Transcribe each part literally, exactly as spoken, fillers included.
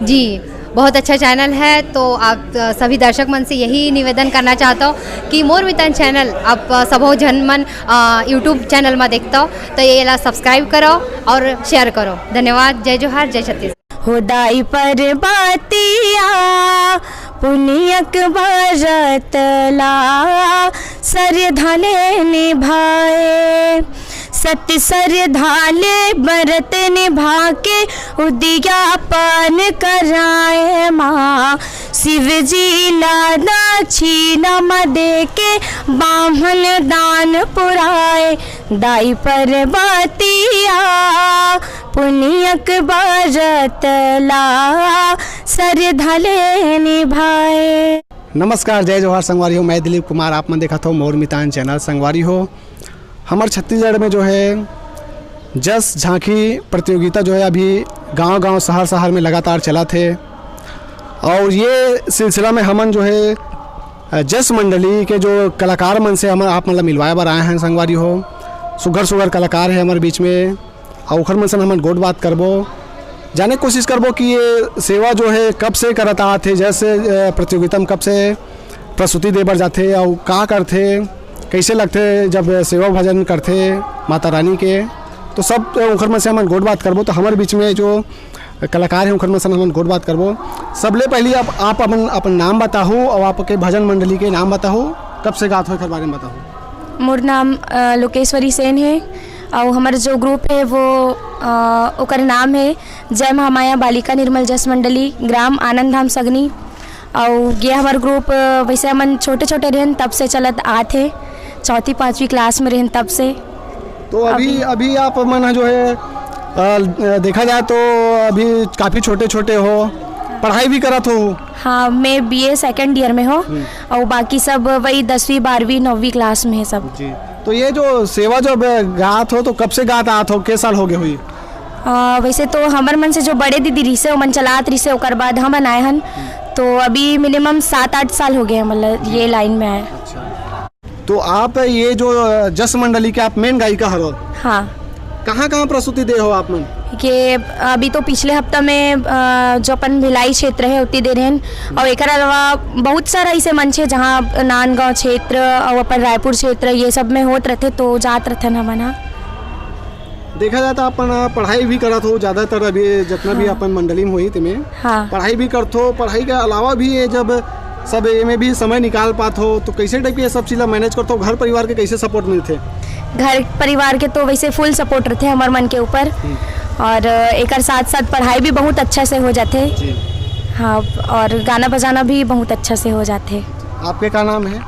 जी, बहुत अच्छा चैनल है। तो आप, अ, सभी दर्शक मन से यही निवेदन करना चाहता हूँ कि मोर मितान चैनल आप, अ, सबो झन मन, अ, YouTube चैनल में देखता हो, तो ये ला सब्सक्राइब करो और शेयर करो। धन्यवाद। जय जोहार, जय छत्तीसगढ़। हो दाई परबतिया पुनियक बरत ला सरधा ले निभाए, सत सरधा ले बरत निभा के उद्यापन कराए माँ। शिव जी ला दक्षिणा म दे के बाम्हन दान पुराए, दाई परबतिया पुनियक बरत ला सरधा ले निभाए। नमस्कार, जय जोहार संगवारी हो, मैं दिलीप कुमार, आप मन देखत हो मोर मितान चैनल। संगवारी हो, हमर छत्तीसगढ़ में जो है जस झांकी प्रतियोगिता जो है अभी गांव-गांव, शहर-शहर में लगातार चलत हे। और ये सिलसिला में हमन जो है, अ, जस मंडली के जो कलाकार मन से हमन आप मन ला मिलवाए बर आए हैं संगवारी हो। सुघर-सुघर कलाकार है हमर बीच में, और ओखर मन से हमन गोठ बात करबो, जाने के कोशिश करबो कि ये सेवा जो है कब से करत आत हे, जस, अ, प्रतियोगिता में कब से प्रस्तुति दे बर जाथे अउ का करथे, कइसे लगथे जब सेवा भजन करथे माता रानी के, तो सब ओखर मन से हमन गोठ बात करबो। तो हमर बीच में जो कलाकार हे ओखर मन से हमन गोठ बात करबो। सबले पहिली आप, आप अपन, अपन नाम बताहू अउ आपके भजन मंडली के नाम बताहू, कब से गात हो एखर बारे में बताहू। मोर नाम, अ, लोकेश्वरी सेन हे अउ हमर जो ग्रुप हे वो, अ, ओकर नाम हे जय महामाया बालिका निर्मल जस मंडली, ग्राम आनंद धाम सगनी। अउ ये हमर ग्रुप, अ, वैसे हमन छोटे-छोटे रहेन तब से चलत आत हे, चौथी पाँचवीं क्लास में रहेन तब से। तो अभी, अभी अभी आप मन ह जो है, अ, देखा जाए तो अभी काफ़ी छोटे-छोटे हो, पढ़ाई भी करत हो? हाँ, मैं बीए सेकंड ईयर में हो हम्म। अउ बाकी सब वही दसवीं, बारहवीं, नौवीं क्लास में है सब। जी, तो ये जो सेवा जो अब गात हो तो कब से गात आत हो, के साल हो गए हुई? अ, वैसे तो हमर मन से जो बड़े दीदी रिहिसे, ओमन चलात रिहिसे, ओकर बाद हमन आए हन। तो अभी मिनिमम सात आठ साल हो गए हैं, मतलब, ये लाइन में आए। अच्छा। तो आप ये जो, अ, जस मंडली के आप मेन गायिका हरो। हाँ। कहाँ-कहाँ प्रस्तुति दे हो आप मन? ये अभी तो पिछले हफ्ता में, अ, जो अपन भिलाई क्षेत्र है, उतनी देर है। और एकर अलावा बहुत सारा ऐसे मंच है, जहाँ नांदगांव क्षेत्र और अपन रायपुर क्षेत्र, ये सब में होत रहते, तो जात रहते हैं हमन, हाँ। देखा जाए तो अपन पढ़ाई भी करत हो, ज़्यादातर अभी जितना भी हाँ। अपन मंडली में होई तेमे हाँ। पढ़ाई भी करत हो, पढ़ाई के अलावा भी ये जब सब एमे भी समय निकाल पात हो तो कैसे टाइप के ये सब चीज़ ला मैनेज करत हो, घर परिवार के कैसे सपोर्ट मिलथे? घर परिवार के तो वैसे फुल सपोर्ट रहते हैं हमर मन के ऊपर हम्म। और एकर साथ साथ पढ़ाई भी बहुत अच्छा से हो जाते। जी। हाँ, और गाना बजाना भी बहुत अच्छा से हो जाते। आपके का नाम है?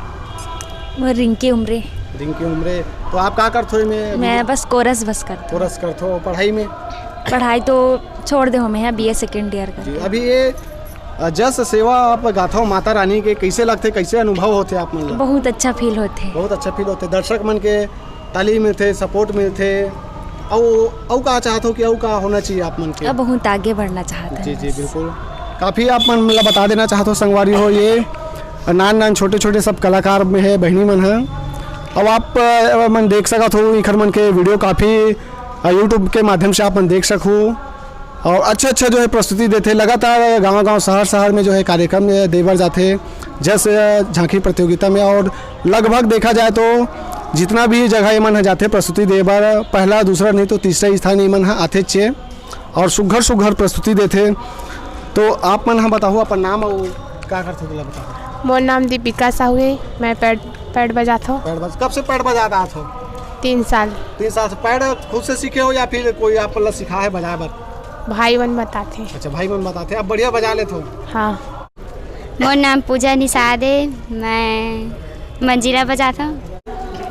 मोर रिंकी उमरे। रिंकी उमरे, तो आप का करथो एमे? मैं बस कोरस बस करथो। कोरस करथो, पढ़ाई में? पढ़ाई तो छोड़ दे हो मैं, बीए सेकंड ईयर जी, करके। अभी ये, अ, जस सेवा आप गाथो माता रानी के, कैसे लगथे, कैसे अनुभव होथे आप मन ला? बहुत अच्छा फील होथे। बहुत अच्छा फील होथे, दर्शक मन के ताली मिलथे, सपोर्ट मिलथे, अउ, अउ का चाहत हो कि अउ का होना चाहिए आप मन के? अब बहुत आगे बढ़ना चाहत है जी, जी, बस। बिल्कुल। काफ़ी आप मन ला बता देना चाहत हो संगवारी हो, ये नान नान छोटे छोटे सब कलाकार में है बहिनी मन है। अब आप, अ, मन देख सकत हो इखर मन के वीडियो काफ़ी, अ, YouTube के माध्यम से आप मन देख सकहू। और अच्छा अच्छा जो है प्रस्तुति देथे, लगातार गांव गांव शहर शहर में जो है कार्यक्रम, अ, दे बर जाथे जस, अ, झांकी प्रतियोगिता में। और लगभग देखा जाए तो जितना भी जगह ये मन ह जाथे प्रस्तुति दे बर, पहला दूसरा नहीं तो तीसरा स्थान ये मन ह आथेच हे। और सुघर सुघर प्रस्तुति देथे। तो आप मन ह बताहू अपन नाम अउ का करथे तेला बताहू। मोर नाम दीपिका साहू हे, मैं पैड, पैड बजाथो। पैड बज-, कब से पैड बजात आत हो? तीन साल। तीन साल से पैड खुद से सीखे हो या फिर कोई आप ला सिखाए बजाए बर? भाई मन बताथे। अच्छा, भाई मन बताथे। आप बढ़िया बजा लेथो? हाँ। मोर नाम पूजा निषाद हे, मैं मंजीरा बजाथो।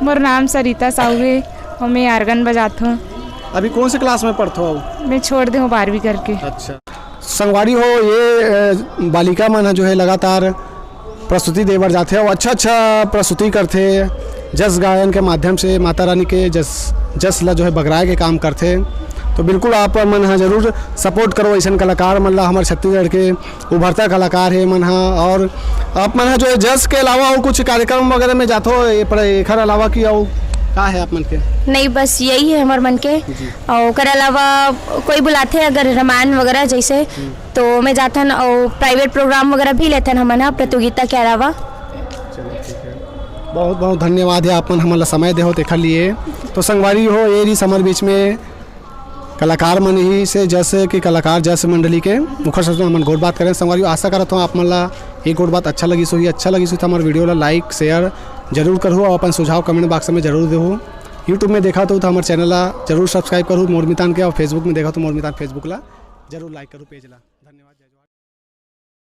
मोर नाम सरिता साहू हे अउ मैं आर्गन बजाथो। अभी कौन से क्लास में पढ़थो अब? मैं छोड़ दे हूँ बारहवीं करके। अच्छा। संगवारी हो, ये, अ, बालिका मन ह जो है लगातार प्रस्तुति दे बर जाथे अउ अच्छा-अच्छा प्रस्तुति करथे, जस गायन के माध्यम से माता रानी के जस, जस ला जो है बगराए के काम करथे। तो बिल्कुल आप मन ह जरूर सपोर्ट करो अइसन कलाकार मन ला, हमर छत्तीसगढ़ के उभरता कलाकार हे मन ह। और आप मन ह जो है जस के अलावा अउ कुछ कार्यक्रम वगैरह में जाथो, ये पर एखर अलावा कि अउ? का हे आप मन के? नहीं, बस यही है हमर मन के। जी। और ओकर अलावा कोई बुलाथे अगर रामायण वगैरह जैसे, तो मैं जाथन और प्राइवेट प्रोग्राम वगैरह भी लेथन हमन ह प्रतियोगिता के अलावा। बहुत बहुत धन्यवाद हे आप मन हमन ला समय देहो तेखर लिए। तो संगवारी हो, ये रहिस हमर बीच में कलाकार मन ही से जस के कलाकार जस मंडली के मुखर शब्द में हमन गोठ बात करेन। संगवारी हो, आशा करत हूँ आप मन ला ये गोठ बात अच्छा लगिस होही। अच्छा लगिस होही तो हमर वीडियो ला लाइक शेयर जरूर करहु और अपन सुझाव कमेंट बॉक्स में जरूर देहु। यूट्यूब में देखा तो, तो हमर चैनल ला जरूर सब्सक्राइब करहु मोर मितान के, और फेसबुक में देखा तो मोर मितान फेसबुक ला जरूर लाइक करहु पेज ला।